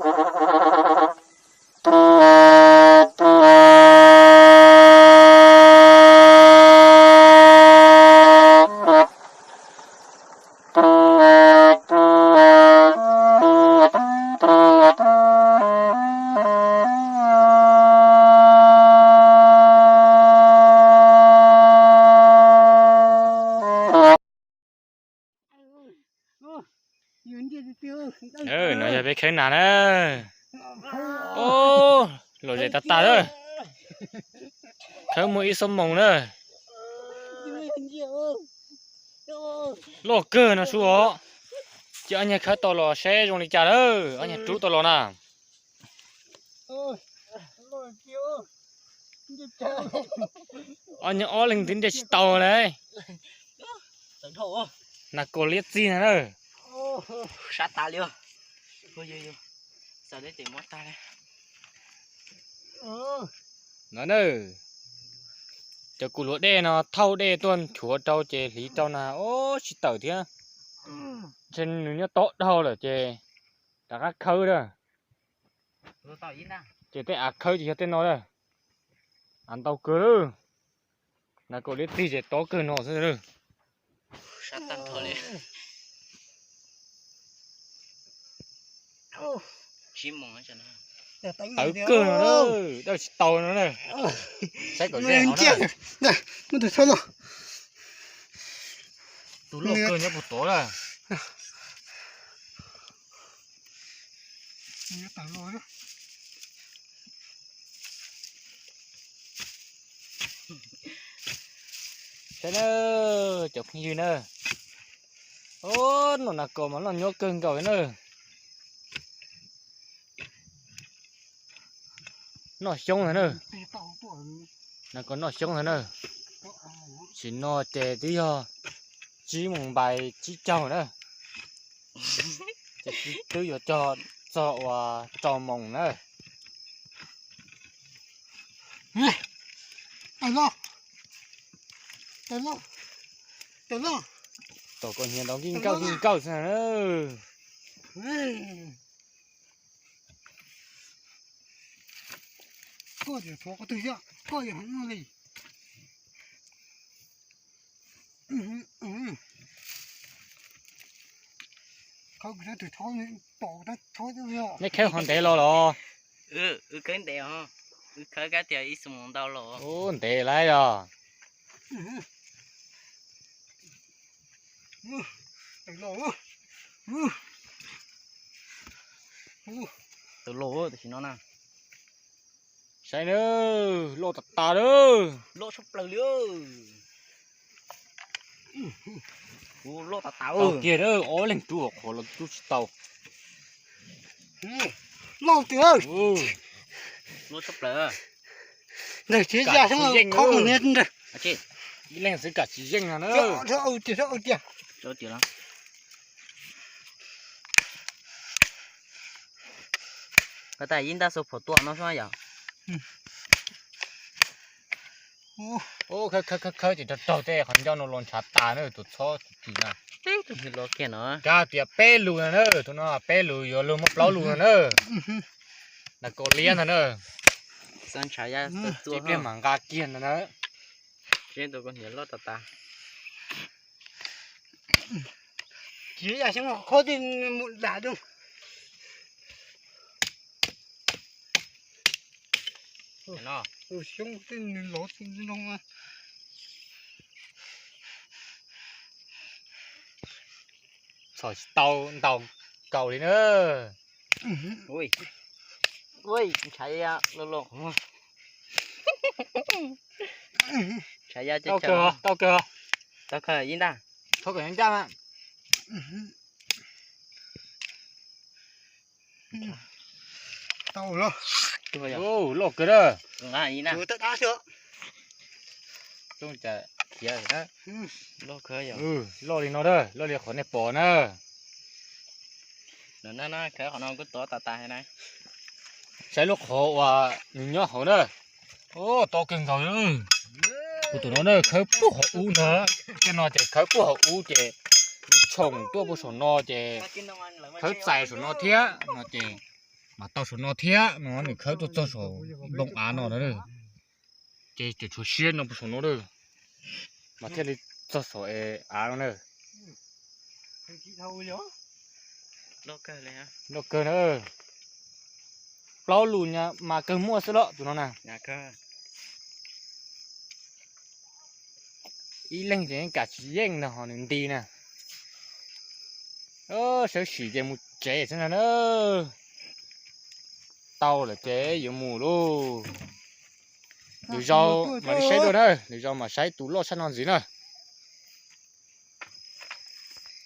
No yog peb khawb nas na. Ub, lom zem tas tas lawm. Khawb muaj ib xuab moos na. Loj kawg no sub os. Cia ob nyuag khawb tau los saib zoo li cas lawm, ob nyuag rub tau los na. Ob nyuag ob leeg twb ntiag tsis tau li. Nas kaus liab txig na. Sab tas li. No na, cov kuv luav dej no thauj dej tuaj nchuav rau ces hliv rau na, ub, tsis tawm thiab. Ntshe nws nyob tob dhau lawm ces rov qab khawb lawm. Ces tej av khawb ces yog tej no lawm. Av ntau kawg lawm. Nas kaus liab txig ces tob kawg no xwb lawm. Tawv kawg no, dawj tsis tau no na. Saib kom ze no na. Tus loj kawg nyob puag tod lawm. Saib na, cov phooj ywg na. Ub, noj nas kaus mas noj nyuaj kawg nkaus na. Noj xyoob ntag na. Nas kaus noj xyoob ntag na. Sim no ces twb yog tsib moos npais tsib caug na. Ces twb yuav cog txog uas rau moos na. Tom koj hniav ntau nkij nkawj nkij nkawj xwb na. Neb khawb qhov ntev los los? Wb khawb ntev os, wb khawb kab tias ib xuab moos ntau los. Ub, ntev lawm os. Tus loj tam sim no na. Saib na, loj tas tas lawm. Loj tshaj plaws li. Loj tas tas kiag, ob leeg rub qhuav los rub tsis tau. Loj tiag. Loj tshaj plaws. Ntawm tsis ya xyoob khob mus niab ntawd. Ib leeg xwb kam tsis yeej no na. Ko tas ib ntab xu phom tua no sub yom. Khawb khawb khawb ces raug raug tej qhov ncauj no los ntshav tas na, tus txhob tswm na. Kab tias peb lus no na, tus no peb lus yuav luag muaj plaub lus no na. Nas kaus liab ntag na. Tib pliag mam nqa kiag ntag na. Txhom tsis tau ntaus nkaus li na. Ntshav ya los los. Ntshav ya, tau kawg, tau kawg. Tau kawg ib ntaj. Txhob kom nyob ncaj mas. Loj kawg na. Loj li no, loj li qhov nej pom na. Saib lub qhov uas nws nyob hauv na. Tob kawg nkaus. Kuv tus no na khawb puag hauv ub ntag. Tej no ces khawb puag hauv ub ces tshoom tuaj puag saum no ces khawb txais saum no thiab no ces Mas tau saum no thiab no, nws khawb tuaj txog saum npoo av no na. Ces tseem tshuav siab no puag saum no na, mas thiaj li txog saum av no na. Loj kawg na. Plaub lus mas kawg muaj xwb los tus no na. Ib leeg ces yeej kam tsis yeej no ho nws nti na. Sawv sim ces mus tsev xwb na. Tau lawm ces yuav mus lauj. Lwm zaus mam li saib dua na, lwm zaus mam saib tus loj tshaj no ntxiv na.